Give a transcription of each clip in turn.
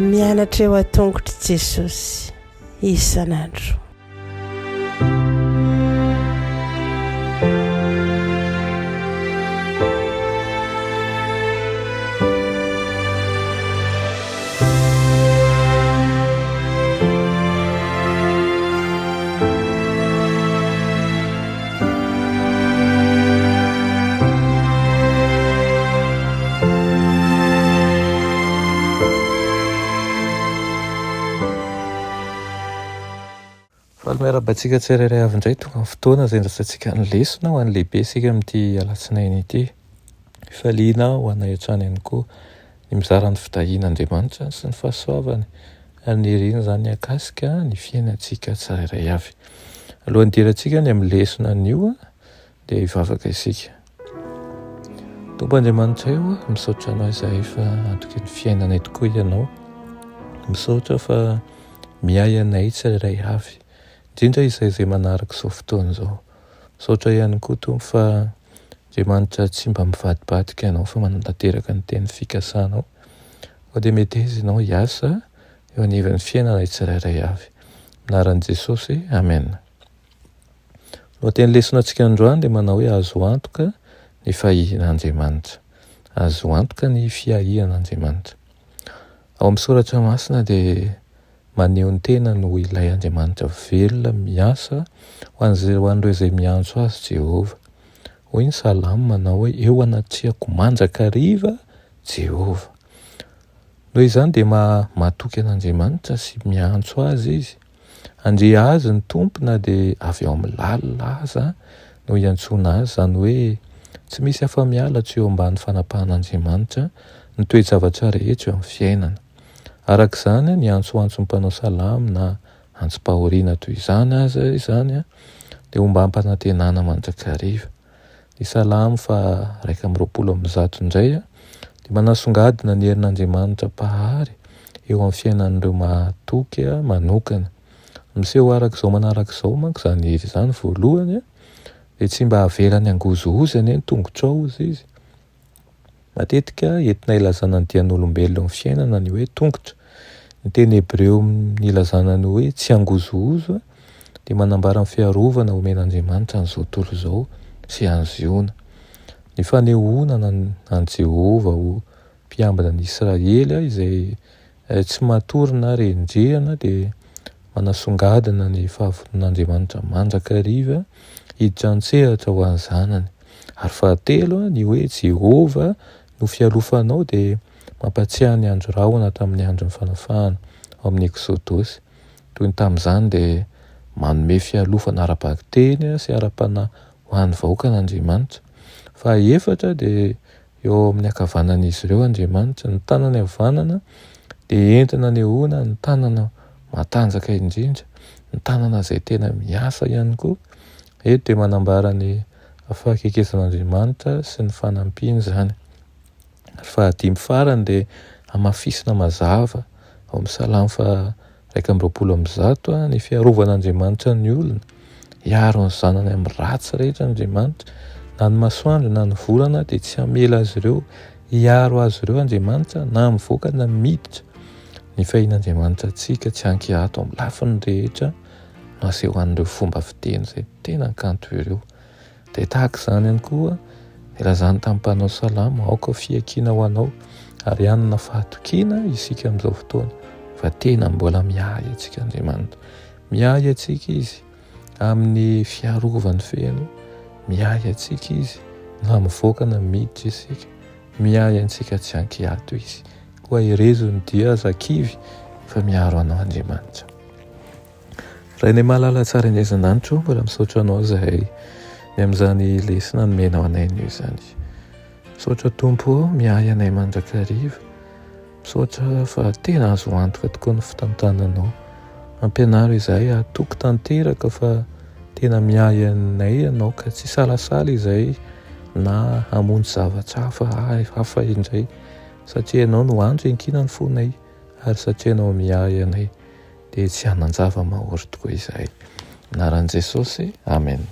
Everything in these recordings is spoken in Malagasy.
Mianatra eo an-tongotr'i Jesosy isan'andro. Faly miarahaba antsika tsirairay avy indray tonga ny fotoana izay andraisantsika ny lesona ho an'ny lehibe isika amin'ity alatsinainy ity. Fifaliana ho anay hatrany ihany koa ny mizara ny fitahian'Andriamanitra sy ny fahasoavany ary ny iriny izany hahakasika ny fiainantsika tsirairay avy. Alohan'ny hidirantsika any amin'ny lesona anio dia hivavaka isika. Tompo Andriamanitray o, misaotra Anao izahay fa antoky ny fiainanay tokoa Ianao. Misaotra fa miahy anay tsirairay avy, indrindra izay izay manaraka izao fotoana izao. Misaotra ihany koa Tompo fa Andriamanitra tsy mba mivadibadika Ianao fa manatanteraka ny teny fikasanao. Koa dia meteza Ianao hiasa eo anivon'ny fiainanay tsirairay avy. Anaran'i Jesosy, Amen. Lohateny lesona antsika androany dia manao hoe azo antoka ny fahihin'Andriamanitra. Azo antoka ny fiahian'Andriamanitra. Ao amin'ny soratra masina dia maneho ny tenany ho ilay Andriamanitra velona miasa ho an'izay ho an'ireo izay miantso azy Jehovah. Hoy ny salamo manao hoe eo anatrehako mandrakariva Jehovah. Noho izany dia matoky an'Andriamanitra sy miantso azy izy. Handre azy ny Tompo na dia avy ao amin'ny lalina aza no iantsoana azy, izany hoe tsy misy afa-miala tsy eo ambany fanapahan'Andriamanitra ny toe-javatra rehetra eo amin'ny fiainana. Araka izany, ny antsoantson'ny mpanao salamo na antsom-pahoriana toy izany aza izany dia ombam-panantenana mandrakariva. Ny Salamo faha 121 indray dia manasongadina ny herin'Andriamanitra Mpahary eo amin'ny fiainan'ireo mahatoky manokana. Miseho araka izao manaraka izao manko izany hery izany, voalohany dia tsy mba avelany hangozohozo anie ny tongotrao hozy izy. Matetika entina ilazana ny dian'olombelona eo amin'ny fiainana ny hoe tongotra. Ny teny hebreo nilazana ny hoe tsy hangozohozo dia manambara ny fiarovana omen'Andriamanitra an'izao tontolo izao sy an'i Ziona. Ny fanehoana an'i Jehovah ho mpiambina ny Israely izay Tsy matory na rendrehana dia manasongadina ny fahavonon'Andriamanitra mandrakariva hiditra an-tsehatra ho an'ny zanany. Ary fahatelo, ny hoe Jehovah no fialofanao dia mampatsiahy ny andro rahona tamin'ny andron'ny fanafahana ao amin'ny Eksodosy. Toy ny tamin'izany dia manome fialofana ara-bakiteny sy ara-panahy ho an'ny vahoakan'Andriamanitra. Fahaefatra dia Eo amin'ny ankavanan'izy ireo Andriamanitra. Ny tanany havanana dia entina anehoana ny tanana matanjaka indrindra, ny tanana izay tena miasa ihany koa. Eto dia manambara ny fahakekezan'Andriamanitra sy ny fanampiany izany. Ary fahadimy farany dia hamafisina mazava ao amin'ny Salamo faha 121 ny fiarovan'Andriamanitra ny olona. Hiaro ny zanany amin'ny ratsy rehetra Andriamanitra. Na ny masoandro na ny volana dia tsy hamela azy ireo. Hiaro azy ireo Andriamanitra na mivoaka na miditra. Ny fahian'Andriamanitra antsika tsy ankiato amin'ny lafiny rehetra no asehoan'ireo fomba fiteny izay tena kanto ireo. Dia tahaka izany ihany koa, nilazany tamin'ny mpanao salamo, Aoka ho fiakiana ho anao ary hanana fahatokiana isika amin'izao fotoana, fa tena mbola miahy antsika Andriamanitra. Miahy antsika Izy amin'ny fiarovany feno, miahy antsika Izy na mivoaka na miditra isika, miahy antsika tsy ankiato Izy. Koa herezo ny dia, aza kivy, fa miaro anao Andriamanitra. Rainay malala tsara indrindra an-danitra ô, mbola misaotra anao izahay ny amin'izany lesona nomenao anay anio izany. Misaotra Tompo ô, miahy anay mandrakariva. Misaotra fa tena azo antoka tokoa ny fitantananao. Ampianaro izahay hatoky tanteraka fa tena miahy anay ianao ka tsy hisalasala izahay na hamonjy zavatra hafa hafa indray satria ianao no andry iankinan'ny fonay ary satria ianao miahy anay. Dia tsy hanan-java-mahory tokoa izahay. Anaran'i Jesosy, Amena.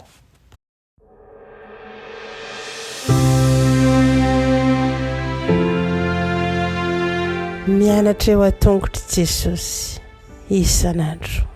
Mianatra eo an-tongotr'i Jesosy isan'andro.